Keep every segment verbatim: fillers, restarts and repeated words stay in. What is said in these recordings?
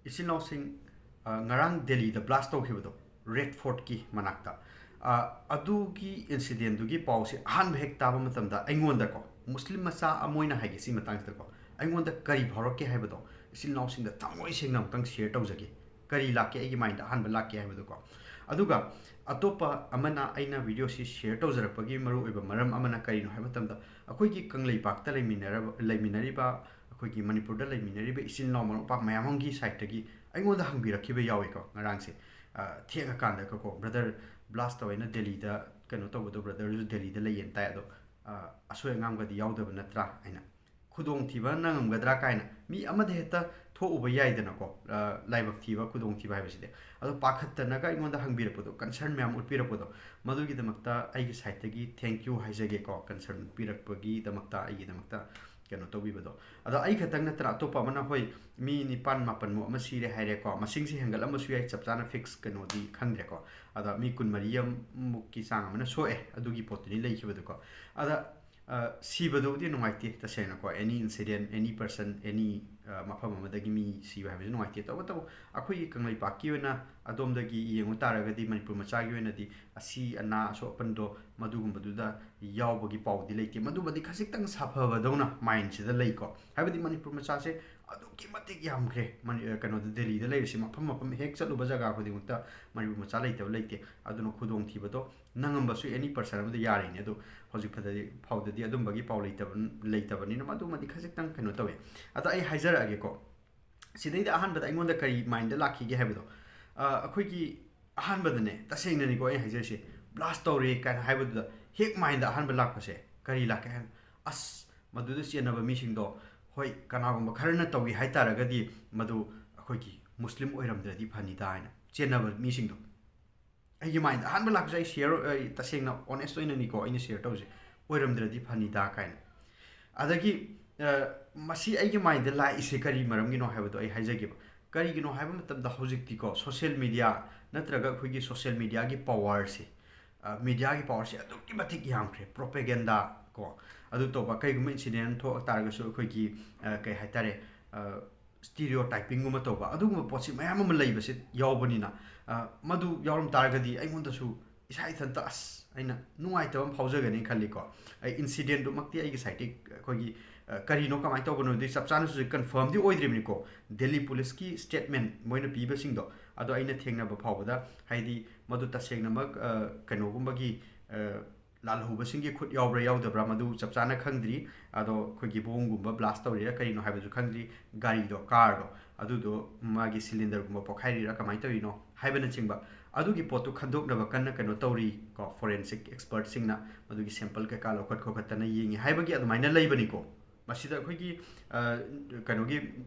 ꯏꯆꯤꯜ ꯏꯅꯥꯎꯁꯤꯡ, ꯑ, ꯉꯔꯥꯡ ꯗꯦꯜꯂꯤꯗ ꯕ꯭ꯂꯥꯁ ꯇꯧꯈꯤꯕꯗꯣ, ꯔꯦꯗ ꯐꯣꯔꯠꯀꯤ ꯃꯅꯥꯛꯇ, ꯑ, ꯑꯗꯨꯒꯤ ꯏꯟꯁꯤꯗꯦꯟꯗꯨꯒꯤ ꯄꯥꯎꯁꯦ ꯑꯍꯥꯟꯕ ꯍꯦꯛ ꯇꯥꯕ ꯃꯇꯝꯗ ꯑꯩꯉꯣꯟꯗꯀꯣ, ꯃꯨꯁꯂꯤꯝ ꯃꯆꯥ ꯑꯃ ꯑꯣꯏꯅ ꯍꯥꯏꯒꯦ ꯁꯤ ꯃꯇꯥꯡꯁꯤꯗꯀꯣ, ꯑꯩꯉꯣꯟꯗ ꯀꯔꯤ ꯐꯥꯎꯔꯛꯀꯦ ꯍꯥꯏꯕꯗꯣ ꯏꯆꯤꯜ ꯏꯅꯥꯎꯁꯤꯡꯗ ꯊꯃꯣꯏ ꯁꯦꯡꯅ ꯑꯃꯨꯛꯇꯪ ꯁꯤꯌꯔ ꯇꯧꯖꯒꯦ꯫ ꯀꯔꯤ ꯂꯥꯛꯀꯦ ꯑꯩꯒꯤ ꯃꯥꯏꯟꯗ ꯑꯍꯥꯟꯕ ꯂꯥꯛꯀꯦ ꯍꯥꯏꯕꯗꯣꯀꯣ꯫ ꯑꯗꯨꯒ ꯑꯇꯣꯞꯄ ꯑꯃꯅ, ꯑꯩꯅ ꯚꯤꯗꯤꯑꯣꯁꯤ ꯁꯤꯌꯔ ꯇꯧꯖꯔꯛꯄꯒꯤ ꯃꯔꯨꯑꯣꯏꯕ ꯃꯔꯝ ꯑꯃꯅ ꯀꯔꯤꯅꯣ ꯍꯥꯏꯕ ꯃꯇꯝꯗ, ꯑꯩꯈꯣꯏꯒꯤ ꯀꯪꯂꯩꯄꯥꯛꯇ ꯂꯩꯃꯤꯟꯅꯔꯕ, ꯂꯩꯃꯤꯟꯅꯔꯤꯕ, ꯑꯩꯈꯣꯏꯒꯤ ꯃꯅꯤꯄꯨꯔꯗ ꯂꯩꯃꯤꯟꯅꯔꯤꯕ ꯏꯆꯤꯜ ꯏꯅꯥꯎ ꯃꯔꯨꯞ ꯃꯄꯥꯡ ꯃꯌꯥꯝ ꯑꯃꯒꯤ ꯁꯥꯏꯠꯇꯒꯤ ꯑꯩꯉꯣꯟꯗ ꯍꯪꯕꯤꯔꯛꯈꯤꯕ ꯌꯥꯎꯋꯦꯀꯣ ꯉꯔꯥꯡꯁꯦ꯫ ꯑ, ꯊꯦꯡꯉꯀꯥꯟꯗꯀꯣ, "ꯕ꯭ꯔꯗꯔ, ꯕ꯭ꯂꯥꯁ ꯇꯧꯋꯦꯅ ꯗꯦꯜꯂꯤꯗ ꯀꯩꯅꯣ ꯇꯧꯕꯗꯣ, ꯕ꯭ꯔꯗꯔꯁꯨ ꯗꯦꯜꯂꯤꯗ ꯂꯩꯌꯦꯅ ꯇꯥꯏ, ꯑꯗꯣ, ꯑ, ꯑꯁꯣꯏ ꯑꯉꯥꯝꯒꯗꯤ ꯌꯥꯎꯗꯕ ꯅꯠꯇ꯭ꯔꯥ?" ꯍꯥꯏꯅ, "ꯈꯨꯗꯣꯡꯊꯤꯕ ꯅꯪꯉꯝꯒꯗ꯭ꯔꯥ?" ꯀꯥꯏꯅ꯫ ꯃꯤ ꯑꯃꯗ ꯍꯦꯛꯇ ꯊꯣꯛꯎꯕ ꯌꯥꯏꯗꯅꯀꯣ, ꯑ, ꯂꯥꯏꯕꯛ ꯊꯤꯕ, ꯈꯨꯗꯣꯡꯊꯤꯕ ꯍꯥꯏꯕꯁꯤꯗꯤ꯫ ꯑꯗꯣ ꯄꯥꯈꯠꯇꯅꯒ ꯑꯩꯉꯣꯟꯗ ꯍꯪꯕꯤꯔꯛꯄꯗꯣ, ꯀꯟꯁꯔꯟ ꯃꯌꯥꯝ ꯎꯠꯄꯤꯔꯛꯄꯗꯣ, ꯃꯗꯨꯒꯤꯗꯃꯛꯇ ꯑꯩꯒꯤ ꯁꯥꯏꯠꯇꯒꯤ thank you ꯍꯥꯏꯖꯒꯦꯀꯣ, ꯀꯟꯁꯔꯟ ꯎꯠꯄꯤꯔꯛꯄꯒꯤꯗꯃꯛꯇ, ꯑꯩꯒꯤꯗꯃꯛꯇ ꯀꯩꯅꯣ ꯇꯧꯕꯤꯕꯗꯣ꯫ ꯑꯗꯣ ꯑꯩ ꯈꯛꯇꯪ ꯅꯠꯇꯅ ꯑꯇꯣꯞꯄ ꯑꯃꯅ, ꯍꯣꯏ, ꯃꯤ ꯅꯤꯄꯥꯟ ꯃꯥꯄꯟꯃꯨꯛ ꯑꯃ ꯁꯤꯔꯦ ꯍꯥꯏꯔꯦꯀꯣ, ꯃꯁꯤꯡꯁꯤ ꯍꯦꯟꯒꯠꯂꯝꯕꯁꯨ ꯌꯥꯏ, ꯆꯞ ꯆꯥꯅ ꯐꯤꯛꯁ ꯀꯩꯅꯣꯗꯤ ꯈꯪꯗ꯭ꯔꯦꯀꯣ꯫ ꯑꯗ ꯃꯤ ꯀꯨꯟꯃꯔꯤ ꯑꯃꯨꯛꯀꯤ ꯆꯥꯡ ꯑꯃꯅ ꯁꯣꯛꯑꯦ ꯑꯗꯨꯒꯤ ꯄꯣꯠꯇꯨꯗꯤ ꯂꯩꯈꯤꯕꯗꯨꯀꯣ꯫ ꯑꯗ, ꯑ, ꯁꯤꯕꯗꯨꯕꯨꯗꯤ ꯅꯨꯡꯉꯥꯏꯇꯦ ꯇꯁꯦꯡꯅꯀꯣ, any incident, any person, any, ꯑ, ꯃꯐꯝ ꯑꯃꯗꯒꯤ ꯃꯤ ꯁꯤꯕ ꯍꯥꯏꯕꯁꯤ ꯅꯨꯡꯉꯥꯏꯇꯦ꯫ ꯇꯧꯕꯇꯕꯨ ꯑꯩꯈꯣꯏꯒꯤ ꯀꯪꯂꯩꯄꯥꯛꯀꯤ ꯑꯣꯏꯅ ꯑꯗꯣꯝꯗꯒꯤ ꯌꯦꯡꯉꯨ ꯇꯥꯔꯒꯗꯤ, ꯃꯅꯤꯄꯨꯔ ꯃꯆꯥꯒꯤ ꯑꯣꯏꯅꯗꯤ ꯑꯁꯤ ꯑꯅꯥ ꯑꯁꯣꯛ ꯑꯄꯟꯗꯣ ꯃꯗꯨꯒꯨꯝꯕꯗꯨꯗ ꯌꯥꯎꯕꯒꯤ ꯄꯥꯎꯗꯤ ꯂꯩꯇꯦ꯫ ꯃꯗꯨꯃꯗꯤ ꯈꯖꯤꯛꯇꯪ ꯁꯥꯐꯕꯗꯧꯅ ꯃꯥꯏꯟꯁꯤꯗ ꯂꯩꯀꯣ꯫ ꯍꯥꯏꯕꯗꯤ ꯃꯅꯤꯄꯨꯔ ꯃꯆꯥꯁꯦ ꯑꯗꯨꯛꯀꯤ ꯃꯇꯤꯛ ꯌꯥꯝꯈ꯭ꯔꯦ꯫ ꯃꯅꯤ-, ꯑ, ꯀꯩꯅꯣꯗ, ꯗꯦꯜꯂꯤꯗ ꯂꯩꯔꯤꯁꯤ ꯃꯐꯝ ꯃꯐꯝ ꯍꯦꯛ ꯆꯠꯂꯨꯕ ꯖꯒꯥ ꯈꯨꯗꯤꯡꯃꯛꯇ ꯃꯅꯤꯄꯨꯔ ꯃꯆꯥ ꯂꯩꯇꯕ ꯂꯩꯇꯦ꯫ ꯑꯗꯨꯅ ꯈꯨꯗꯣꯡꯊꯤꯕꯗꯣ ꯅꯪꯉꯝꯕꯁꯨ any person ꯑꯃꯗ ꯌꯥꯔꯤꯅꯦ꯫ ꯑꯗꯣ ꯍꯧꯖꯤꯛ ꯐꯗꯗꯤ, ꯐꯥꯎꯗꯗꯤ ꯑꯗꯨꯝꯕꯒꯤ ꯄꯥꯎ ꯂꯩꯇꯕ, ꯂꯩꯇꯕꯅꯤꯅ ꯃꯗꯨꯃꯗꯤ ꯈꯖꯤꯛꯇꯪ ꯀꯩꯅꯣ ꯇꯧꯋꯦ꯫ ꯑꯗ ꯑꯩ ꯍꯥꯏꯖꯔꯛꯑꯒꯦꯀꯣ꯫ ꯁꯤꯗꯩꯗ ꯑꯍꯥꯟꯕꯗ ꯑꯩꯉꯣꯟꯗ ꯀꯔꯤ ꯃꯥꯏꯟꯗ ꯂꯥꯛꯈꯤꯒꯦ ꯍꯥꯏꯕꯗꯣ, ꯑ, ꯑꯩꯈꯣꯏꯒꯤ ꯑꯍꯥꯟꯕꯗꯅꯦ, ꯇꯁꯦꯡꯅꯅꯤꯀꯣ ꯑꯩ ꯍꯥꯏꯖꯔꯤꯁꯦ, ꯕ꯭ꯂꯥꯁ ꯇꯧꯔꯦ ꯀꯥꯏꯅ ꯍꯥꯏꯕꯗꯨꯗ ꯍꯦꯛ ꯃꯥꯏꯟꯗ ꯑꯍꯥꯟꯕ ꯂꯥꯛꯄꯁꯦ ꯀꯔꯤ ꯂꯥꯛꯀꯦ ꯍꯥꯏꯅ, ꯑꯁ, ꯃꯗꯨꯗ ꯆꯦꯟꯅꯕ ꯃꯤꯁꯤꯡꯗꯣ, ꯍꯣꯏ, ꯀꯅꯥꯒꯨꯝꯕ ꯈꯔꯅ ꯇꯧꯏ ꯍꯥꯏ ꯇꯥꯔꯒꯗꯤ ꯃꯗꯨ ꯑꯩꯈꯣꯏꯒꯤ ꯃꯨꯁꯂꯤꯝ ꯑꯣꯏꯔꯝꯗ꯭ꯔꯗꯤ ꯐꯅꯤꯗ ꯍꯥꯏꯅ ꯆꯦꯟꯅꯕ ꯃꯤꯁꯤꯡꯗꯣ꯫ ꯑꯩꯒꯤ ꯃꯥꯏꯟꯗ ꯑꯍꯥꯟꯕ ꯂꯥꯛꯄꯁꯦ, ꯑꯩ ꯁꯤꯌꯔ, ꯑꯩ ꯇꯁꯦꯡꯅ ꯑꯣꯅꯦꯁ ꯑꯣꯏꯅꯅꯤꯀꯣ ꯑꯩꯅ ꯁꯤꯌꯔ ꯇꯧꯔꯤꯁꯦ, ꯑꯣꯏꯔꯝꯗ꯭ꯔꯗꯤ ꯐꯅꯤꯗ ꯀꯥꯏꯅ꯫ ꯑꯗꯒꯤ, ꯑ, ꯃꯁꯤ ꯑꯩꯒꯤ ꯃꯥꯏꯟꯗ ꯂꯥꯛꯏꯁꯦ ꯀꯔꯤ ꯃꯔꯝꯒꯤꯅꯣ ꯍꯥꯏꯕꯗꯣ ꯑꯩ ꯍꯥꯏꯖꯒꯦꯕ꯫ ꯀꯔꯤꯒꯤꯅꯣ ꯍꯥꯏꯕ ꯃꯇꯝꯗ ꯍꯧꯖꯤꯛꯇꯤꯀꯣ, ꯁꯣꯁꯤꯌꯦꯜ ꯃꯤꯗꯤꯌꯥ ꯅꯠꯇ꯭ꯔꯒ ꯑꯩꯈꯣꯏꯒꯤ ꯁꯣꯁꯤꯌꯦꯜ ꯃꯤꯗꯤꯌꯥꯒꯤ ꯄꯋꯥꯔꯁꯦ, ꯑ, ꯃꯤꯗꯤꯌꯥꯒꯤ ꯄꯋꯥꯔꯁꯦ ꯑꯗꯨꯛꯀꯤ ꯃꯇꯤꯛ ꯌꯥꯝꯈ꯭ꯔꯦ꯫ ꯄ꯭ꯔꯣꯄꯦꯒꯦꯟꯗꯥ ꯀꯣ, ꯑꯗꯨ ꯇꯧꯕ, ꯀꯩꯒꯨꯝꯕ ꯏꯟꯁꯤꯗꯦꯟ ꯊꯣꯛ ꯇꯥꯔꯒꯁꯨ ꯑꯩꯈꯣꯏꯒꯤ, ꯑ, ꯀꯩ ꯍꯥꯏꯇꯥꯔꯦ, ꯑ, ꯁ꯭ꯇꯤꯔꯤꯑꯣ ꯇꯥꯏꯄꯤꯡꯒꯨꯝꯕ ꯇꯧꯕ, ꯑꯗꯨꯒꯨꯝꯕ ꯄꯣꯠꯁꯤ ꯃꯌꯥꯝ ꯑꯃ ꯂꯩꯕꯁꯤ ꯌꯥꯎꯕꯅꯤꯅ, ꯑ, ꯃꯗꯨ ꯌꯥꯎꯔꯝ ꯇꯥꯔꯒꯗꯤ ꯑꯩꯉꯣꯟꯗꯁꯨ ꯏꯁꯥ ꯏꯊꯟꯇ ꯑꯁ ꯑꯩꯅ ꯅꯨꯡꯉꯥꯏꯇꯕ ꯑꯃ ꯐꯥꯎꯖꯒꯅꯤ ꯈꯜꯂꯤꯀꯣ꯫ ꯑꯩ ꯏꯟꯁꯤꯗꯦꯟꯗꯨꯃꯛꯇꯤ ꯑꯩꯒꯤ ꯁꯥꯏꯠꯇꯒꯤ ꯑꯩꯈꯣꯏꯒꯤ, ꯑ, ꯀꯔꯤꯅꯣ ꯀꯃꯥꯏꯅ ꯇꯧꯕꯅꯣꯗꯤ ꯆꯞ ꯆꯥꯅꯁꯨ ꯀꯟꯐꯥꯔꯝꯗꯤ ꯑꯣꯏꯗ꯭ꯔꯤꯕꯅꯤꯀꯣ, ꯗꯦꯜꯂꯤ ꯄꯨꯂꯤꯁꯀꯤ ꯁ꯭ꯇꯦꯠꯃꯦꯟ ꯃꯣꯏꯅ ꯄꯤꯕꯁꯤꯡꯗꯣ꯫ ꯑꯗꯣ ꯑꯩꯅ ꯊꯦꯡꯅꯕ ꯐꯥꯎꯕꯗ, ꯍꯥꯏꯗꯤ ꯃꯗꯨ ꯇꯁꯦꯡꯅꯃꯛ, ꯑ, ꯀꯩꯅꯣꯒꯨꯝꯕꯒꯤ, ꯑ, ꯂꯥꯜꯍꯧꯕꯁꯤꯡꯒꯤ ꯈꯨꯠ ꯌꯥꯎꯕ꯭ꯔꯥ ꯌꯥꯎꯗꯕ꯭ꯔꯥ ꯃꯗꯨ ꯆꯞ ꯆꯥꯅ ꯈꯪꯗ꯭ꯔꯤ꯫ ꯑꯗꯣ ꯑꯩꯈꯣꯏꯒꯤ ꯕꯣꯝꯒꯨꯝꯕ ꯕ꯭ꯂꯥꯁ ꯇꯧꯔꯤꯔꯥ ꯀꯔꯤꯅꯣ ꯍꯥꯏꯕꯁꯨ ꯈꯪꯗ꯭ꯔꯤ꯫ ꯒꯥꯔꯤꯗꯣ, ꯀꯥꯔꯗꯣ, ꯑꯗꯨꯗꯣ ꯃꯥꯒꯤ ꯁꯤꯂꯤꯟꯗꯔꯒꯨꯝꯕ ꯄꯣꯈꯥꯏꯔꯤꯔꯥ ꯀꯃꯥꯏꯅ ꯇꯧꯔꯤꯅꯣ ꯍꯥꯏꯕꯅꯆꯤꯡꯕ, ꯑꯗꯨꯒꯤ ꯄꯣꯠꯇꯨ ꯈꯟꯗꯣꯛꯅꯕ ꯀꯟꯅ ꯀꯩꯅꯣ ꯇꯧꯔꯤ ꯀꯣ, ꯐꯣꯔꯦꯟꯁꯤꯛ ꯑꯦꯛꯁꯄꯔꯠꯁꯤꯡꯅ ꯃꯗꯨꯒꯤ ꯁꯦꯝꯄꯜ ꯀꯩꯀꯥ ꯂꯧꯈꯠ ꯈꯣꯠꯈꯠꯇꯅ ꯌꯦꯡꯉꯤ ꯍꯥꯏꯕꯒꯤ ꯑꯗꯨꯃꯥꯏꯅ ꯂꯩꯕꯅꯤꯀꯣ꯫ ꯃꯁꯤꯗ ꯑꯩꯈꯣꯏꯒꯤ, ꯑ, ꯀꯩꯅꯣꯒꯤ,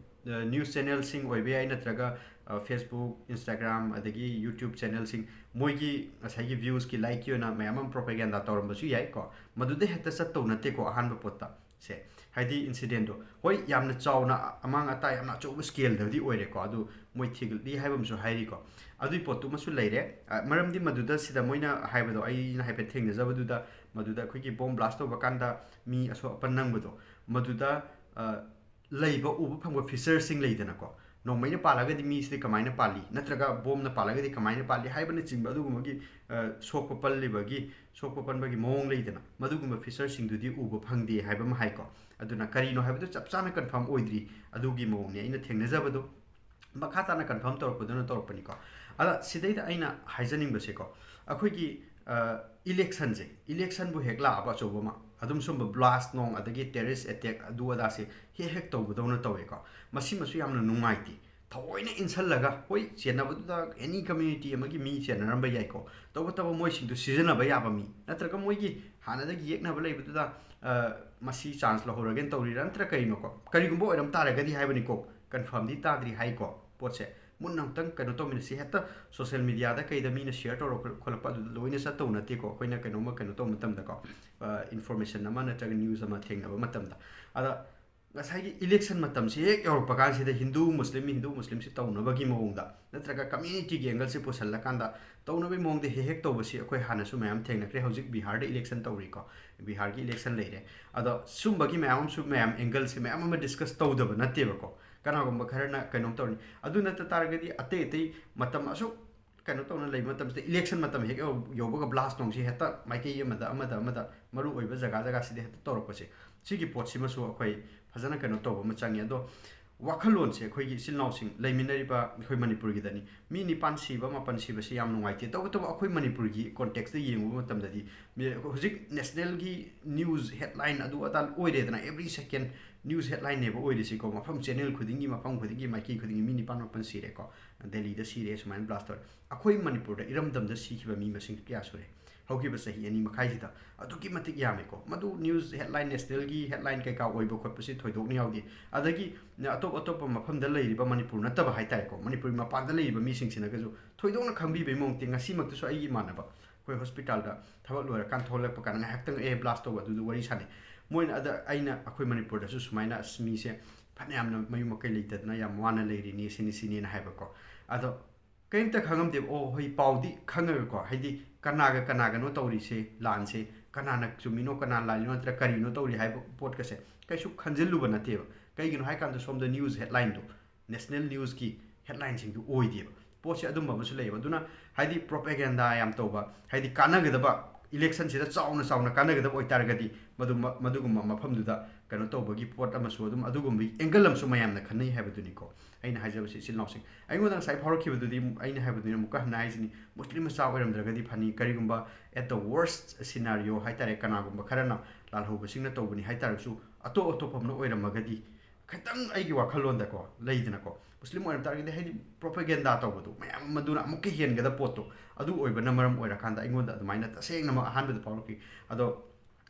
ꯑ, ꯅ꯭ꯌꯨꯁ ꯆꯦꯅꯦꯜꯁꯤꯡ ꯑꯣꯏꯕ ꯌꯥꯏ, ꯅꯠꯇ꯭ꯔꯒ, ꯑ, Facebook, Instagram, ꯑꯗꯒꯤ YouTube ꯆꯦꯅꯦꯜꯁꯤꯡ, ꯃꯣꯏꯒꯤ ꯉꯁꯥꯏꯒꯤ ꯚ꯭ꯌꯨꯁꯀꯤ, ꯂꯥꯏꯛꯀꯤ ꯑꯣꯏꯅ ꯃꯌꯥꯝ ꯑꯃ ꯄ꯭ꯔꯣꯄꯦꯒꯦꯟꯗꯥ ꯇꯧꯔꯝꯕꯁꯨ ꯌꯥꯏꯀꯣ꯫ ꯃꯗꯨꯗ ꯍꯦꯛꯇ ꯆꯠꯇꯧ ꯅꯠꯇꯦꯀꯣ ꯑꯍꯥꯟꯕ ꯄꯣꯠꯇ꯫ ꯁꯦ, ꯍꯥꯏꯗꯤ ꯏꯟꯁꯤꯗꯦꯟꯗꯣ, ꯍꯣꯏ, ꯌꯥꯝꯅ ꯆꯥꯎꯅ ꯑꯃꯥꯡ ꯑꯇꯥ ꯌꯥꯝꯅ ꯑꯆꯧꯕ ꯁ꯭ꯀꯦꯜꯗꯕꯨꯗꯤ ꯑꯣꯏꯔꯦꯀꯣ, ꯑꯗꯨ ꯃꯣꯏ ꯊꯤꯒꯠꯂꯤ ꯍꯥꯏꯕ ꯑꯃꯁꯨ ꯍꯥꯏꯔꯤꯀꯣ꯫ ꯑꯗꯨꯒꯤ ꯄꯣꯠꯇꯨꯃꯁꯨ ꯂꯩꯔꯦ꯫ ꯑ, ꯃꯔꯝꯗꯤ ꯃꯗꯨꯗ ꯁꯤꯗ ꯃꯣꯏꯅ ꯍꯥꯏꯕꯗꯣ, ꯑꯩꯅ ꯍꯥꯏꯐꯦꯠ ꯊꯦꯡꯅꯖꯕꯗꯨꯗ, ꯃꯗꯨꯗ ꯑꯩꯈꯣꯏꯒꯤ ꯕꯣꯝ ꯕ꯭ꯂꯥꯁ ꯇꯧꯕ ꯀꯥꯟꯗ ꯃꯤ ꯑꯁꯣꯛ ꯑꯄꯟ ꯅꯪꯕꯗꯣ, ꯃꯗꯨꯗ, ꯑ, ꯂꯩꯕ ꯎꯕ ꯐꯪꯕ ꯐꯤꯆꯔꯁꯤꯡ ꯂꯩꯗꯅꯀꯣ, ꯅꯣꯡꯃꯩꯅ ꯄꯥꯜꯂꯒꯗꯤ ꯃꯤꯁꯤꯗꯤ ꯀꯃꯥꯏꯅ ꯄꯥꯜꯂꯤ, ꯅꯠꯇ꯭ꯔꯒ ꯕꯣꯝꯅ ꯄꯥꯜꯂꯒꯗꯤ ꯀꯃꯥꯏꯅ ꯄꯥꯜꯂꯤ ꯍꯥꯏꯕꯅꯆꯤꯡꯕ, ꯑꯗꯨꯒꯨꯝꯕꯒꯤ, ꯑ, ꯁꯣꯛꯄ ꯄꯜꯂꯤꯕꯒꯤ, ꯁꯣꯛꯄ ꯄꯟꯕꯒꯤ ꯃꯑꯣꯡ ꯂꯩꯗꯅ, ꯃꯗꯨꯒꯨꯝꯕ ꯐꯤꯆꯔꯁꯤꯡꯗꯨꯗꯤ ꯎꯕ ꯐꯪꯗꯦ ꯍꯥꯏꯕ ꯑꯃ ꯍꯥꯏꯀꯣ꯫ ꯑꯗꯨꯅ ꯀꯔꯤꯅꯣ ꯍꯥꯏꯕꯗꯨ ꯆꯞ ꯆꯥꯅ ꯀꯟꯐꯥꯔꯝ ꯑꯣꯏꯗ꯭ꯔꯤ, ꯑꯗꯨꯒꯤ ꯃꯑꯣꯡꯅꯤ ꯑꯩꯅ ꯊꯦꯡꯅꯖꯕꯗꯣ꯫ ꯃꯈꯥ ꯇꯥꯅ ꯀꯟꯐꯥꯔꯝ ꯇꯧꯔꯛꯄꯗꯨꯅ ꯇꯧꯔꯛꯄꯅꯤꯀꯣ꯫ ꯑꯗ ꯁꯤꯗꯩꯗ ꯑꯩꯅ ꯍꯥꯏꯖꯅꯤꯡꯕꯁꯦꯀꯣ, ꯑꯩꯈꯣꯏꯒꯤ, ꯑ, ꯏꯂꯦꯛꯁꯟꯁꯦ, ꯏꯂꯦꯛꯁꯟꯕꯨ ꯍꯦꯛ ꯂꯥꯛꯑꯕ ꯑꯆꯧꯕ ꯑꯃ, ꯑꯗꯨꯝ ꯁꯨꯝꯕ ꯕ꯭ꯂꯥꯁ ꯅꯣꯡ ꯑꯗꯒꯤ ꯇꯦꯔꯤꯁ ꯑꯦꯇꯦꯛ ꯑꯗꯨ ꯑꯗꯥꯁꯦ ꯍꯦꯛ ꯍꯦꯛ ꯇꯧꯕꯗꯧꯅ ꯇꯧꯋꯦꯀꯣ꯫ ꯃꯁꯤꯃꯁꯨ ꯌꯥꯝꯅ ꯅꯨꯡꯉꯥꯏꯇꯦ꯫ ꯊꯑꯣꯏꯅ ꯏꯟꯁꯜꯂꯒ, ꯍꯣꯏ, ꯆꯦꯟꯅꯕꯗꯨꯗ ꯑꯦꯅꯤ ꯀꯝꯃ꯭ꯌꯨꯅꯤꯇꯤ ꯑꯃꯒꯤ ꯃꯤ ꯆꯦꯟꯅꯔꯝꯕ ꯌꯥꯏꯀꯣ, ꯇꯧꯕꯇꯕꯨ ꯃꯣꯏꯁꯤꯡꯗꯨ ꯁꯤꯖꯤꯟꯅꯕ ꯌꯥꯕ ꯃꯤ, ꯅꯠꯇ꯭ꯔꯒ ꯃꯣꯏꯒꯤ ꯍꯥꯟꯅꯗꯒꯤ ꯌꯦꯛꯅꯕ ꯂꯩꯕꯗꯨꯗ, ꯑ, ꯃꯁꯤ ꯆꯥꯟꯁ ꯂꯧꯍꯧꯔꯒꯦꯅ ꯇꯧꯔꯤꯔꯥ, ꯅꯠꯇ꯭ꯔ ꯀꯔꯤꯅꯣꯀꯣ? ꯀꯔꯤꯒꯨꯝꯕ ꯑꯣꯏꯔꯝ ꯇꯥꯔꯒꯗꯤ ꯍꯥꯏꯕꯅꯤꯀꯣ, ꯀꯟꯐꯥꯔꯝꯗꯤ ꯇꯥꯗ꯭ꯔꯤ ꯍꯥꯏꯀꯣ꯫ ꯄꯣꯠꯁꯦ ꯃꯨꯟꯅ ꯑꯝꯇꯪ ꯀꯩꯅꯣ ꯇꯧꯃꯤꯟꯅꯁꯤ꯫ ꯍꯦꯛꯇ ꯁꯣꯁꯦꯜ ꯃꯤꯗꯤꯌꯥꯗ ꯀꯩꯗ ꯃꯤꯅ ꯁꯤꯌꯔ ꯇꯧꯔꯛꯄ ꯈꯣꯠꯂꯛꯄ ꯑꯗꯨꯗ ꯂꯣꯏꯅ ꯆꯠꯇꯧ ꯅꯠꯇꯦꯀꯣ꯫ ꯑꯩꯈꯣꯏꯅ ꯀꯩꯅꯣꯝꯃ ꯀꯩꯅꯣ ꯇꯧꯕ ꯃꯇꯝꯗꯀꯣ, ꯑ, ꯏꯟꯐꯣꯔꯃꯦꯁꯟ ꯑꯃ ꯅꯠꯇ꯭ꯔꯒ ꯅ꯭ꯌꯨꯁ ꯑꯃ ꯊꯦꯡꯅꯕ ꯃꯇꯝꯗ꯫ ꯑꯗ ꯉꯁꯥꯏꯒꯤ ꯏꯂꯦꯛꯁꯟ ꯃꯇꯝꯁꯤ ꯍꯦꯛ ꯌꯧꯔꯛꯄ ꯀꯥꯟꯁꯤꯗ ꯍꯤꯟꯗꯨ ꯃꯨꯁꯂꯤꯝ, ꯍꯤꯟꯗꯨ ꯃꯨꯁꯂꯤꯝꯁꯤ ꯇꯧꯅꯕꯒꯤ ꯃꯑꯣꯡꯗ, ꯅꯠꯇ꯭ꯔꯒ ꯀꯝꯃ꯭ꯌꯨꯅꯤꯇꯤꯒꯤ ꯑꯦꯡꯒꯜꯁꯤ ꯄꯨꯁꯜꯂꯀꯥꯟꯗ ꯇꯧꯅꯕꯒꯤ ꯃꯑꯣꯡꯗ ꯍꯦꯛ ꯍꯦꯛ ꯇꯧꯕꯁꯤ ꯑꯩꯈꯣꯏ ꯍꯥꯟꯅꯁꯨ ꯃꯌꯥꯝ ꯊꯦꯡꯅꯈ꯭ꯔꯦ꯫ ꯍꯧꯖꯤꯛ ꯕꯤꯍꯥꯔꯗ ꯏꯂꯦꯛꯁꯟ ꯇꯧꯔꯤꯀꯣ, ꯕꯤꯍꯥꯔꯒꯤ ꯏꯂꯦꯛꯁꯟ ꯂꯩꯔꯦ꯫ ꯑꯗꯣ ꯁꯨꯝꯕꯒꯤ ꯃꯌꯥꯝ ꯑꯃꯁꯨ, ꯃꯌꯥꯝ ꯑꯦꯡꯒꯜꯁꯦ ꯃꯌꯥꯝ ꯑꯃ ꯗꯤꯁꯀꯁ ꯇꯧꯗꯕ ꯅꯠꯇꯦꯕꯀꯣ꯫ ꯀꯅꯥꯒꯨꯝꯕ ꯈꯔꯅ ꯀꯩꯅꯣꯝ ꯇꯧꯔꯅꯤ꯫ ꯑꯗꯨ ꯅꯠꯇ ꯇꯥꯔꯒꯗꯤ ꯑꯇꯩ ꯑꯇꯩ ꯃꯇꯝ ꯑꯁꯨꯛ ꯀꯩꯅꯣ ꯇꯧꯅ ꯂꯩꯕ ꯃꯇꯝꯁꯤꯗ, ꯏꯂꯦꯛꯁꯟ ꯃꯇꯝ ꯍꯦꯛ ꯌꯧ- ꯌꯧꯕꯒ ꯕ꯭ꯂꯥꯁ ꯇꯧꯁꯤ, ꯍꯦꯛꯇ ꯃꯥꯏꯀꯩ ꯑꯃꯗ ꯑꯃꯗ ꯑꯃꯗ ꯃꯔꯨ ꯑꯣꯏꯕ ꯖꯒꯥ ꯖꯒꯥꯁꯤꯗ ꯍꯦꯛꯇ ꯇꯧꯔꯛꯄꯁꯦ, ꯁꯤꯒꯤ ꯄꯣꯠꯁꯤꯃꯁꯨ ꯑꯩꯈꯣꯏ ꯐꯖꯅ ꯀꯩꯅꯣ ꯇꯧꯕ ꯑꯃ ꯆꯪꯉꯤ꯫ ꯑꯗꯣ ꯋꯥꯈꯜꯂꯣꯟꯁꯦ ꯑꯩꯈꯣꯏꯒꯤ ꯏꯆꯤꯜ ꯏꯅꯥꯎꯁꯤꯡ ꯂꯩꯃꯤꯟꯅꯔꯤꯕ ꯑꯩꯈꯣꯏ ꯃꯅꯤꯄꯨꯔꯒꯤꯗꯅꯤ꯫ ꯃꯤ ꯅꯤꯄꯥꯟ ꯁꯤꯕ, ꯃꯥꯄꯟ ꯁꯤꯕꯁꯤ ꯌꯥꯝ ꯅꯨꯡꯉꯥꯏꯇꯦ꯫ ꯇꯧꯕꯇꯕꯨ ꯑꯩꯈꯣꯏ ꯃꯅꯤꯄꯨꯔꯒꯤ ꯀꯣꯟꯇꯦꯛꯁꯇ ꯌꯦꯡꯉꯨꯕ ꯃꯇꯝꯗꯗꯤ, ꯃꯤ-, ꯍꯧꯖꯤꯛ ꯅꯦꯁꯅꯦꯜꯒꯤ ꯅ꯭ꯌꯨꯁ ꯍꯦꯗꯂꯥꯏꯟ ꯑꯗꯨ ꯑꯗꯥ ꯑꯣꯏꯔꯦꯗꯅ, every second ꯅ꯭ꯌꯨꯁ ꯍꯦꯗꯂꯥꯏꯟꯅꯦꯕ ꯑꯣꯏꯔꯤꯁꯤꯀꯣ꯫ ꯃꯐꯝ ꯆꯦꯅꯦꯜ ꯈꯨꯗꯤꯡꯒꯤ, ꯃꯐꯝ ꯈꯨꯗꯤꯡꯒꯤ, ꯃꯥꯏꯀꯩ ꯈꯨꯗꯤꯡꯒꯤ ꯃꯤ ꯅꯤꯄꯥꯟ ꯃꯥꯄꯟ ꯁꯤꯔꯦꯀꯣ꯫ ꯗꯦꯜꯂꯤꯗ ꯁꯤꯔꯦ, ꯁꯨꯃꯥꯏꯅ ꯕ꯭ꯂꯥꯁ ꯇꯧꯔꯦ꯫ ꯑꯩꯈꯣꯏ ꯃꯅꯤꯄꯨꯔꯗ ꯏꯔꯝꯗꯝꯗ ꯁꯤꯈꯤꯕ ꯃꯤ ꯃꯁꯤꯡ ꯀꯌꯥ ꯁꯨꯔꯦ? ꯍꯧꯈꯤꯕ ꯆꯍꯤ ꯑꯅꯤ ꯃꯈꯥꯏꯁꯤꯗ ꯑꯗꯨꯛꯀꯤ ꯃꯇꯤꯛ ꯌꯥꯝꯃꯦꯀꯣ꯫ ꯃꯗꯨ ꯅ꯭ꯌꯨꯁ ꯍꯦꯗꯂꯥꯏꯟ, ꯅꯦꯁꯅꯦꯜꯒꯤ ꯍꯦꯗꯂꯥꯏꯟ ꯀꯩꯀꯥ ꯑꯣꯏꯕ ꯈꯣꯠꯄꯁꯤ ꯊꯣꯏꯗꯣꯛꯅ ꯌꯥꯎꯗꯦ꯫ ꯑꯗꯒꯤ ꯑꯇꯣꯞ ꯑꯇꯣꯞꯄ ꯃꯐꯝꯗ ꯂꯩꯔꯤꯕ, ꯃꯅꯤꯄꯨꯔ ꯅꯠꯇꯕ ꯍꯥꯏꯇꯥꯔꯦꯀꯣ, ꯃꯅꯤꯄꯨꯔꯒꯤ ꯃꯄꯥꯟꯗ ꯂꯩꯔꯤꯕ ꯃꯤꯁꯤꯡꯁꯤꯅꯒꯁꯨ ꯊꯣꯏꯗꯣꯛꯅ ꯈꯪꯕꯤꯕꯩ ꯃꯑꯣꯡꯗꯤ, ꯉꯁꯤꯃꯛꯇꯁꯨ ꯑꯩꯒꯤ ꯏꯃꯥꯟꯅꯕ ꯑꯩꯈꯣꯏ ꯍꯣꯁꯄꯤꯇꯥꯜꯗ ꯊꯕꯛ ꯂꯣꯏꯔꯀꯥꯟ ꯊꯣꯛꯂꯛꯄ ꯀꯥꯟꯗ ꯉꯥꯏꯍꯥꯛꯇꯪ ꯑꯦ ꯕ꯭ꯂꯥꯁ ꯇꯧꯕ ꯑꯗꯨꯗ ꯋꯥꯔꯤ ꯁꯥꯟꯅꯩ꯫ ꯃꯣꯏꯅ ꯑꯗ ꯑꯩꯅ ꯑꯩꯈꯣꯏ ꯃꯅꯤꯄꯨꯔꯗꯁꯨ ꯁꯨꯃꯥꯏꯅ ꯑꯁ ꯃꯤꯁꯦ ꯐꯅꯌꯥꯝꯅ ꯃꯌꯨꯝ ꯃꯀꯩ ꯂꯩꯇꯗꯅ ꯌꯥꯝ ꯋꯥꯅ ꯂꯩꯔꯤꯅꯤ, ꯁꯤꯅꯤ ꯁꯤꯅꯤꯅ ꯍꯥꯏꯕꯀꯣ꯫ ꯑꯗꯣ ꯀꯔꯤꯝꯇ ꯈꯪꯉꯝꯗꯦꯕ꯫ ꯑꯣ, ꯍꯣꯏ, ꯄꯥꯎꯗꯤ ꯈꯪꯉꯒꯀꯣ, ꯍꯥꯏꯗꯤ ꯀꯅꯥꯒ ꯀꯅꯥꯒꯅꯣ ꯇꯧꯔꯤꯁꯦ ꯂꯥꯟꯁꯦ, ꯀꯅꯥꯅ ꯆꯨꯝꯃꯤꯅꯣ ꯀꯅꯥ ꯂꯥꯜꯂꯤꯅꯣ ꯅꯠꯇ꯭ꯔꯒ ꯀꯔꯤꯅꯣ ꯇꯧꯔꯤ ꯍꯥꯏꯕ ꯄꯣꯠꯀꯁꯦ ꯀꯩꯁꯨ ꯈꯟꯖꯤꯜꯂꯨꯕ ꯅꯠꯇꯦꯕ꯫ ꯀꯩꯒꯤꯅꯣ ꯍꯥꯏꯀꯥꯟꯗ ꯁꯣꯝꯗ ꯅ꯭ꯌꯨꯁ ꯍꯦꯗꯂꯥꯏꯟꯗꯣ, ꯅꯦꯁꯅꯦꯜ ꯅ꯭ꯌꯨꯁꯀꯤ ꯍꯦꯗꯂꯥꯏꯟꯁꯤꯡꯗꯨ ꯑꯣꯏꯗꯦꯕ꯫ ꯄꯣꯠꯁꯦ ꯑꯗꯨꯝꯕ ꯑꯃꯁꯨ ꯂꯩꯌꯦꯕ꯫ ꯑꯗꯨꯅ ꯍꯥꯏꯗꯤ ꯄ꯭ꯔꯣꯄꯦꯒꯦꯟꯗꯥ ꯌꯥꯝ ꯇꯧꯕ, ꯍꯥꯏꯗꯤ ꯀꯥꯟꯅꯒꯗꯕ, ꯏꯂꯦꯛꯁꯟꯁꯤꯗ ꯆꯥꯎꯅ ꯆꯥꯎꯅ ꯀꯥꯟꯅꯒꯗꯕ ꯑꯣꯏꯇꯥꯔꯒꯗꯤ ꯃꯗꯨ, ꯃꯗꯨꯒꯨꯝꯕ ꯃꯐꯝꯗꯨꯗ ꯀꯩꯅꯣ ꯇꯧꯕꯒꯤ ꯄꯣꯠ ꯑꯃꯁꯨ ꯑꯗꯨꯝ, ꯑꯗꯨꯒꯨꯝꯕꯒꯤ ꯑꯦꯡꯒꯜ ꯑꯃꯁꯨ ꯃꯌꯥꯝꯅ ꯈꯟꯅꯩ ꯍꯥꯏꯕꯗꯨꯅꯤꯀꯣ꯫ ꯑꯩꯅ ꯍꯥꯏꯖꯕꯁꯤ ꯏꯆꯤꯜ ꯏꯅꯥꯎꯁꯤꯡ, ꯑꯩꯉꯣꯟꯗ ꯉꯁꯥꯏ ꯐꯥꯎꯔꯛꯈꯤꯕꯗꯨꯗꯤ ꯑꯩꯅ ꯍꯥꯏꯕꯗꯨꯅꯤ, ꯑꯃꯨꯛꯀ ꯍꯟꯅ ꯍꯥꯏꯁꯤꯅꯤ, ꯃꯨꯁꯂꯤꯝ ꯃꯆꯥ ꯑꯣꯏꯔꯝꯗ꯭ꯔꯒꯗꯤ ꯐꯅꯤ꯫ ꯀꯔꯤꯒꯨꯝꯕ at the worst scenario ꯍꯥꯏꯇꯥꯔꯦ, ꯀꯅꯥꯒꯨꯝꯕ ꯈꯔꯅ ꯂꯥꯜꯍꯧꯕꯁꯤꯡꯅ ꯇꯧꯕꯅꯤ ꯍꯥꯏꯇꯥꯔꯒꯁꯨ, ꯑꯇꯣꯞ ꯑꯇꯣꯞꯄ ꯑꯃꯅ ꯑꯣꯏꯔꯝꯃꯒꯗꯤ, ꯈꯤꯇꯪ ꯑꯩꯒꯤ ꯋꯥꯈꯜꯂꯣꯟꯗꯀꯣ, ꯂꯩꯗꯅꯀꯣ, ꯃꯨꯁꯂꯤꯝ ꯑꯣꯏꯔꯝ ꯇꯥꯔꯒꯗꯤ, ꯍꯥꯏꯗꯤ ꯄ꯭ꯔꯣꯄꯦꯒꯦꯟꯗꯥ ꯇꯧꯕꯗꯣ ꯃꯌꯥꯝ ꯑꯃꯗꯨꯅ ꯑꯃꯨꯛꯀ ꯍꯦꯟꯒꯗꯕ ꯄꯣꯠꯇꯣ ꯑꯗꯨ ꯑꯣꯏꯕꯅ ꯃꯔꯝ ꯑꯣꯏꯔꯀꯥꯟꯗ ꯑꯩꯉꯣꯟꯗ ꯑꯗꯨꯃꯥꯏꯅ ꯇꯁꯦꯡꯅꯃꯛ ꯑꯍꯥꯟꯕꯗ ꯐꯥꯎꯔꯛꯈꯤ꯫ ꯑꯗꯣ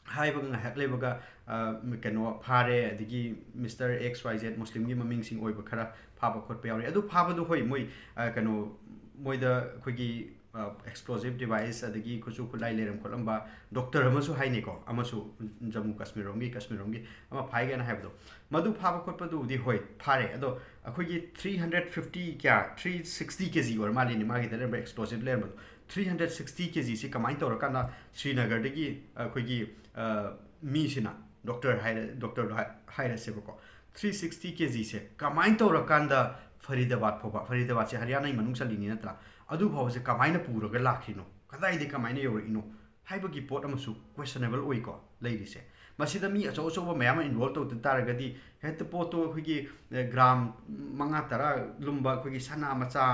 ꯍꯥꯏꯕꯒ ꯉꯥꯏꯍꯥꯛ ꯂꯩꯕꯒ, ꯑ, ꯀꯩꯅꯣ ꯐꯥꯔꯦ, ꯑꯗꯒꯤ ꯃꯤꯁꯇꯔ ꯑꯦꯛꯁ ꯋꯥꯏ ꯖꯦꯠ ꯃꯨꯁꯂꯤꯝꯒꯤ ꯃꯃꯤꯡꯁꯤꯡ ꯑꯣꯏꯕ ꯈꯔ ꯐꯥꯕ ꯈꯣꯠꯄ ꯌꯥꯎꯔꯤ꯫ ꯑꯗꯨ ꯐꯥꯕꯗꯣ ꯍꯣꯏ, ꯃꯣꯏ, ꯑ, ꯀꯩꯅꯣ, ꯃꯣꯏꯗ ꯑꯩꯈꯣꯏꯒꯤ, ꯑ, explosive device ꯑꯗꯒꯤ ꯈꯨꯠꯁꯨ ꯈꯨꯠꯂꯥꯏ ꯂꯩꯔꯝ ꯈꯣꯠꯂꯝꯕ ꯗꯣꯛꯇꯔ ꯑꯃꯁꯨ ꯍꯥꯏꯅꯩꯀꯣ, ꯑꯃꯁꯨ ꯖꯝꯃꯨ ꯀꯥꯁꯃꯤꯔ ꯔꯣꯝꯒꯤ, ꯀꯥꯁꯃꯤꯔ ꯔꯣꯝꯒꯤ ꯑꯃ ꯐꯥꯏ ꯀꯥꯏꯅ ꯍꯥꯏꯕꯗꯣ, ꯃꯗꯨ ꯐꯥꯕ ꯈꯣꯠꯄꯗꯨꯕꯨꯗꯤ ꯍꯣꯏ ꯐꯥꯔꯦ꯫ ꯑꯗꯣ ꯑꯩꯈꯣꯏꯒꯤ ꯊ꯭ꯔꯤ ꯍꯟꯗ꯭ꯔꯦꯠ ꯐꯤꯐꯇꯤ ꯀꯌꯥ, ꯊ꯭ꯔꯤ ꯁꯤꯛꯁꯇꯤ ꯀꯦ ꯖꯤ ꯑꯣꯏꯔ ꯃꯥꯜꯂꯦꯅꯦ ꯃꯥꯒꯤꯗ ꯂꯩꯔꯝꯕ explosive ꯂꯩꯔꯝꯕꯗꯣ꯫ ꯊ꯭ꯔꯤ ꯍꯟꯗ꯭ꯔꯦꯠ ꯁꯤꯛꯁꯇꯤ ꯀꯦ ꯖꯤꯁꯤ ꯀꯃꯥꯏꯅ ꯇꯧꯔꯀꯥꯟꯗ ꯁ꯭ꯔꯤꯅꯒꯔꯗꯒꯤ ꯑꯩꯈꯣꯏꯒꯤ, ꯑ, ꯃꯤꯁꯤꯅ, ꯗꯣꯛꯇꯔ ꯍꯥꯏꯔ-, ꯗꯣꯛꯇꯔꯗꯣ ꯍꯥꯏ-, ꯍꯥꯏꯔꯁꯦꯕꯀꯣ, ꯊ꯭ꯔꯤ ꯁꯤꯛꯁꯇꯤ ꯀꯦ ꯖꯤꯁꯦ ꯀꯃꯥꯏꯅ ꯇꯧꯔꯀꯥꯟꯗ ꯐꯔꯤꯗꯥꯕꯥꯗ ꯐꯥꯎꯕ, ꯐꯔꯤꯗꯥꯕꯥꯗꯁꯦ ꯍꯔꯤꯌꯥꯅꯥꯒꯤ ꯃꯅꯨꯡ ꯆꯜꯂꯤꯅꯤ ꯅꯠꯇ꯭ꯔꯥ, ꯑꯗꯨ ꯐꯥꯎꯕꯁꯦ ꯀꯃꯥꯏꯅ ꯄꯨꯔꯒ ꯂꯥꯛꯈ꯭ꯔꯤꯅꯣ, ꯀꯗꯥꯏꯗꯒꯤ ꯀꯃꯥꯏꯅ ꯌꯧꯔꯛꯏꯅꯣ ꯍꯥꯏꯕꯒꯤ ꯄꯣꯠ ꯑꯃꯁꯨ questionable ꯑꯣꯏꯀꯣ ꯂꯩꯔꯤꯁꯦ꯫ ꯃꯁꯤꯗ ꯃꯤ ꯑꯆꯧ ꯑꯆꯧꯕ ꯃꯌꯥꯝ ꯑꯃ involve ꯇꯧꯗ ꯇꯥꯔꯒꯗꯤ ꯍꯦꯛꯇ ꯄꯣꯠꯇꯣ ꯑꯩꯈꯣꯏꯒꯤ, ꯑꯦ, ꯒ꯭ꯔꯥꯝ ꯃꯉꯥ ꯇꯔꯥ ꯂꯨꯝꯕ ꯑꯩꯈꯣꯏꯒꯤ ꯁꯅꯥ ꯃꯆꯥ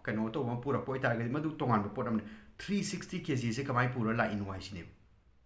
ꯀꯩꯅꯣ ꯇꯧꯕ ꯑꯃ ꯄꯨꯔꯛꯄ ꯑꯣꯏꯇꯥꯔꯒꯗꯤ ꯃꯗꯨ ꯇꯣꯉꯥꯟꯕ ꯄꯣꯠ ꯑꯃꯅꯤ꯫ ꯊ꯭ꯔꯤ ꯁꯤꯛꯁꯇꯤ ꯀꯦ ꯖꯤꯁꯦ ꯀꯃꯥꯏꯅ ꯄꯨꯔ ꯂꯥꯛꯏꯅꯣ ꯍꯥꯏꯁꯤꯅꯦꯕ,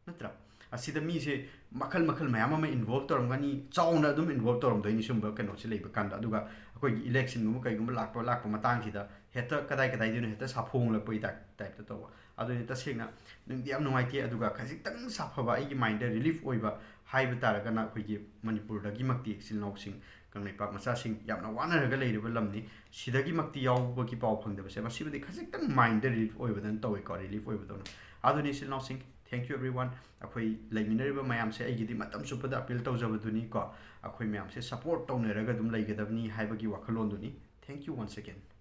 ꯅꯠꯇ꯭ꯔꯥ? ꯑꯁꯤꯗ ꯃꯤꯁꯦ ꯃꯈꯜ ꯃꯈꯜ ꯃꯌꯥꯝ ꯑꯃ involve ꯇꯧꯔꯝꯒꯅꯤ, ꯆꯥꯎꯅ ꯑꯗꯨꯝ involve ꯇꯧꯔꯝꯗꯣꯏꯅꯤ ꯁꯨꯝꯕ ꯀꯩꯅꯣꯁꯦ ꯂꯩꯕ ꯀꯥꯟꯗ꯫ ꯑꯗꯨꯒ ꯑꯩꯈꯣꯏꯒꯤ electionꯒꯨꯝꯕ ꯀꯩꯒꯨꯝꯕ ꯂꯥꯛꯄ, ꯂꯥꯛꯄ ꯃꯇꯥꯡꯁꯤꯗ ꯍꯦꯛꯇ ꯀꯗꯥꯏ ꯀꯗꯥꯏꯗꯩꯅꯣ ꯍꯦꯛꯇ ꯁꯥꯐꯣꯡꯂꯛꯄꯒꯤ type, typeꯇ ꯇꯧꯕ꯫ ꯑꯗꯨꯅꯤ ꯇꯁꯦꯡꯅ ꯅꯨꯡꯗꯤ ꯌꯥꯝ ꯅꯨꯡꯉꯥꯏꯇꯦ꯫ ꯑꯗꯨꯒ ꯈꯖꯤꯛꯇꯪ ꯁꯥꯐꯕ, ꯑꯩꯒꯤ mindꯗ relief ꯑꯣꯏꯕ ꯍꯥꯏꯕ ꯇꯥꯔꯒꯅ ꯑꯩꯈꯣꯏꯒꯤ ꯃꯅꯤꯄꯨꯔꯗꯒꯤꯃꯛꯇꯤ ꯏꯆꯤꯜ ꯏꯅꯥꯎꯁꯤꯡ, ꯀꯪꯂꯩꯄꯥꯛ ꯃꯆꯥꯁꯤꯡ ꯌꯥꯝꯅ ꯋꯥꯅꯔꯒ ꯂꯩꯔꯤꯕ ꯂꯝꯅꯤ꯫ ꯁꯤꯗꯒꯤꯃꯛꯇꯤ ꯌꯥꯎꯕꯒꯤ ꯄꯥꯎ ꯐꯪꯗꯕꯁꯦ, ꯃꯁꯤꯃꯗꯤ ꯈꯖꯤꯛꯇꯪ mindꯗ relief ꯑꯣꯏꯕꯗꯧꯅ ꯇꯧꯋꯦꯀꯣ, relief ꯑꯣꯏꯕꯗꯧꯅ꯫ ꯑꯗꯨꯅꯤ ꯏꯆꯤꯜ ꯏꯅꯥꯎꯁꯤꯡ, thank you everyone꯫ ꯑꯩꯈꯣꯏ ꯂꯩꯃꯤꯟꯅꯔꯤꯕ ꯃꯌꯥꯝꯁꯦ ꯑꯩꯒꯤꯗꯤ ꯃꯇꯝ ꯆꯨꯞꯄꯗ appeal ꯇꯧꯖꯕꯗꯨꯅꯤꯀꯣ, ꯑꯩꯈꯣꯏ ꯃꯌꯥꯝꯁꯦ support ꯇꯧꯅꯔꯒ ꯑꯗꯨꯝ ꯂꯩꯒꯗꯕꯅꯤ ꯍꯥꯏꯕꯒꯤ ꯋꯥꯈꯜꯂꯣꯟꯗꯨꯅꯤ꯫ Thank you once again꯫